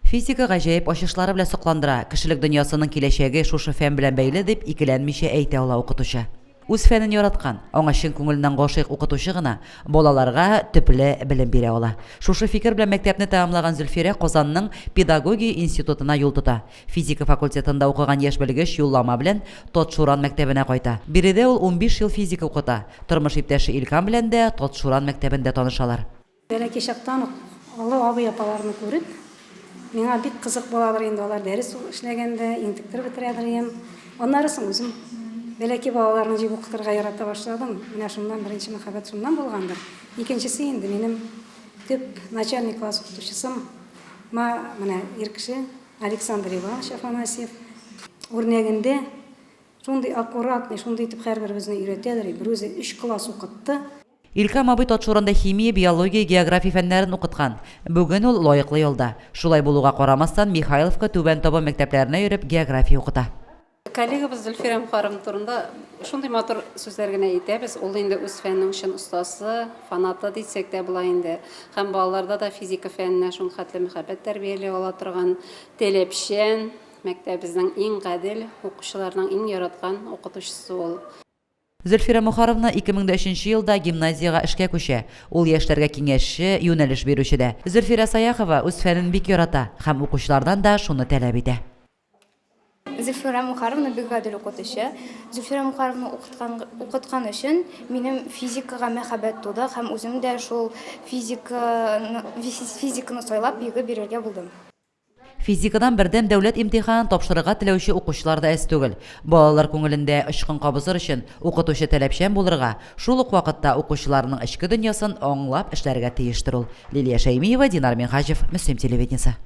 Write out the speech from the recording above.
Физика гаҗәеп ачышлары белән сокландыра, кешелек дөньясының киләчәге шушы фән белән бәйле дип икеләнмичә әйтә ала укытучы. Үз фәнен яраткан, аңа чын күңеленнән гашыйк укытучы гына балаларга төпле белем бирә ала. Шушы фикер белән мәктәпне тәмамлаган Зөлфирә Казанның педагогия институтына юл тота. Физика факультетында укыган яшь белгеч юллама белән Тотшуран мәктәбенә кайта. Биредә ул 15 ел физика укыта. Тормыш иптәше Илкам белән дә Тотшуран мәктәбендә танышалар. Бәләкәй чактан ук олы абый-апаларны күреп, миңа бик кызык буладыр инде, алар дәрес эшләгәндә интектереп бетерәдер идем. Аннары соң үзем бәләкәй балаларны җыеп укытырга ярата башладым. Менә шуннан беренче мәхәббәт шуннан булгандыр. Икенчесе инде минем төп начальный класс укытучысым, ма менә ир кеше Александр Иванович Афанасьев үрнәгендә шундый аккуратный, шундый итеп һәрберебезне өйрәтәдер, берүзе өч класс укытты. Илкам абый Татшуранда химия, биология, география фәннәрен укыткан. Бүген ул лаеклы ялда. Шулай булуга карамастан, Михайловка, Түбән Тоба мәктәпләренә йөреп география укыта. Коллегабыз Зөлфирә Мөхәррәм турында шундый матур сүзләр генә әйтәбез. Ул инде үз фәненең чын остасы, фанаты дисәк тә була инде. Һәм балаларда да физика фәненә шулхәтле мәхәббәт тәрбияли ала торган, таләпчән, мәктәбебезнең иң гадел, укучыларның иң яраткан укытучысы ул. Зөлфирә Мохаровна 2003 нче елда гимназиягә эшкә күчә. Ул яшьләргә киңәшче, юнәлеш бирүче дә. Зөлфирә Саяхова үз фәнен бик ярата һәм укучылардан да шуны таләп итә. Зөлфирә Мухаровна бик гадел укытучы. Зөлфирә Мухаровна укыткан, укыткан өчен минем физикага мәхәббәт туды һәм үзем дә шул физиканы, физиканы сайлап ЕГЭ бирергә булдым. Физикадан бердәм дәүләт имтиханын тапшырырга теләүче укучылар да әз түгел. Балалар күңелендә очкын кабызыр өчен укытучы таләпчән булырга, шул ук вакытта укучыларының эчке дөньясын аңлап эшләргә тиештер ул. Лилия Шәймиева, Динар Минһаҗев, Мөслим телевидениесе.